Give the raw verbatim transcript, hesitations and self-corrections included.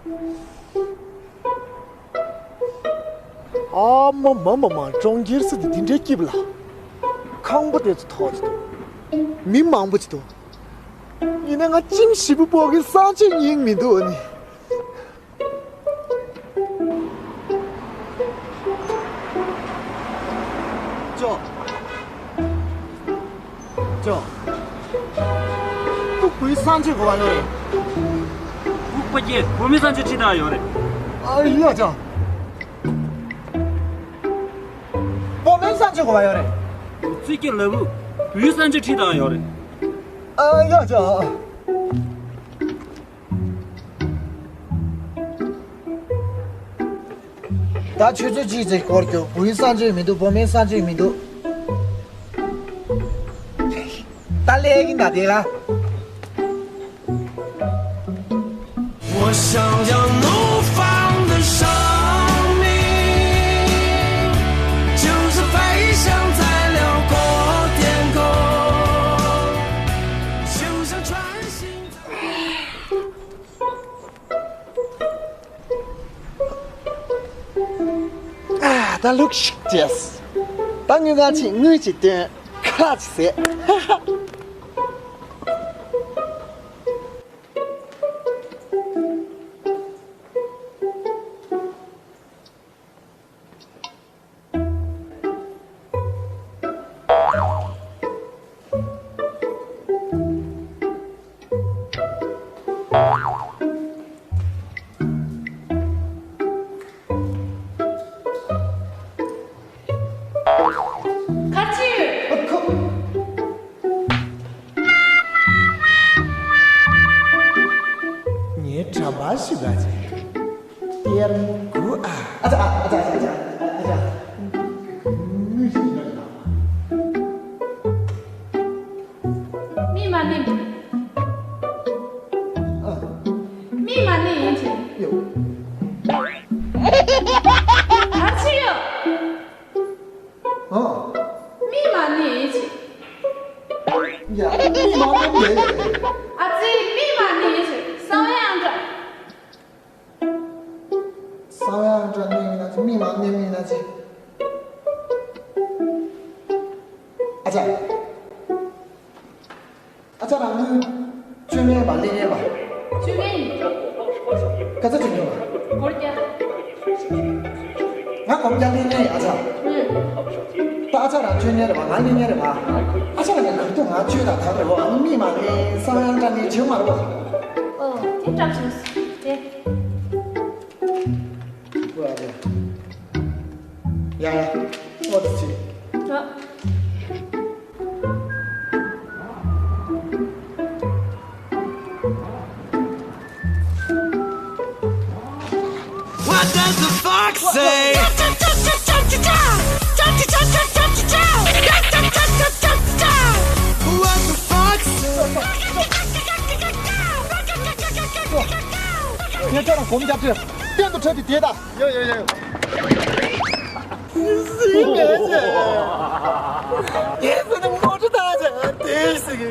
ཨ་མ་མ་མ་མ། གྲོང་ཁྱེར་ས་དེ་འདི་འདྲའི་སྐྱིད་པ་ལ། ཁང་པ་དེ་ཚོ་མཐོ་ཅིག་འདུག་མི་མང་པོ་ཅིག་འདུག་ཡིན་ན་ང་གཅིན་ཞིམ་པོ་ཕོག་གི། གསང་སྤྱོད་སྙིང་མི་འདུག་ཨ་ནི། ཅོ། ཅོ། ཏུ་བུའི་གསང་སྤྱོད་གོ་བ་ཡོད་རེད། ཨུ་པ་ཀྱེ། བུ་མོའི་གསང་སྤྱོད་ཁྲིད་བཏང་ཡོད་རེད། ཨ་ཡ་ཅོ། བུ་མོའི་གསང་སྤྱོད་གོ་བ་ཡོད་རེད། ཙི་ཀྱེ་ལ་བུ། བུའི་གསང་སྤྱོད་ཁྲིད་བཏང་ཡོད་རེད། ཨ་ཡ་ཅོ། ད་ཆུ་ཚོད་གཅིག་ཙམ་འགོར་རྒྱུ། བུའི་གསང་སྤྱོད་མི་འདུག་བུ་མོའི་གསང་སྤྱོད་མི་འདུག་ད་ལས་ཀྱི་ད་དེ་ལ། 我想要怒放的生命，就是飞翔在辽阔天空，就像穿行在 ཨ། ད་ལུག་ཤིག་བྱས། ད་དངུལ་ཁང་ཕྱིན། དངུལ་ཅིག་བཏོན། ཁ་ཅིག་ཟས། ག་རེ་བྱས་ཡོད། ངའི་གྲྭ་པ་ཞིག་ལ་ཅིག་སྟེར་དགོས་ཨ། ཨ་ཙ། ཨ་ཙ། ཨ་ཙ། ཨ་ཙ། དངུལ་ཞིག་ཡོད་ན། མི་མ་ནི། ཨ། མི་མ་ནི་ཡིན་ཅིག་ཡོད། ག་རེ་བྱས་ཡོད། ཨ། མི་མ་ནི་ཡིན་ཅིག་ཡ། མི་མ་ནི་མེད། ཨ་ཙི། མི་མ་ནི་ཡིན་ཅིག་གསང་བའི་ཨང་གྲངས། གསང་བའི་ཨང་གྲངས་ནི་ཡིན་ན་ཅི། མི་མ་ནི་མི་ཡིན་ན་ཅི། ཨ་ཅག་ཨ་ཅག་རང་དངུལ་བཅོལ་མཁན་པ་ལེན་མཁན་པ། བཅོལ་མཁན་ཡིན། ག་ཚོད་བཅོལ་མཁན་པ། སྒོར་བརྒྱ། ང་སྒོར་བརྒྱ་ལེན་མཁན་ཡིན། ཨ་ཅག་ཨུམ། ད་ཨ་ཅག་རང་བཅོལ་མཁན་རེད་པ། ང་ལེན་མཁན་རེད་པ། ཨ་ཅག་ལ་ངས་ག་དུས་ང་བཅོལ་དང་ད་རེད་པ། ཨ་ནི་མི་མ་ནི་གསང་བའི་ཨང་གྲངས་ནི་བྱེད་མ་རེད་པ། ཨོ། དེ་འདྲ་བྱུང་སོང་། དེ། ཡ་ཡ། ཨོ་ཙི་ཙི། ཨ། What does the fox say? What the fox say? ངས་ཁྱོད་རང་སྒོམ་རྒྱབ་ཀྱི། གཏན་དུ་ཁྲལ་དེ་དེ་ད། ཡོ་ཡོ་ཡོ། ཟིན་མེད་ཟེར། ངས་ཟེར་ན་ངོ་སྤྲོད་བཏང་བྱས་དེ་ཟེར་གི།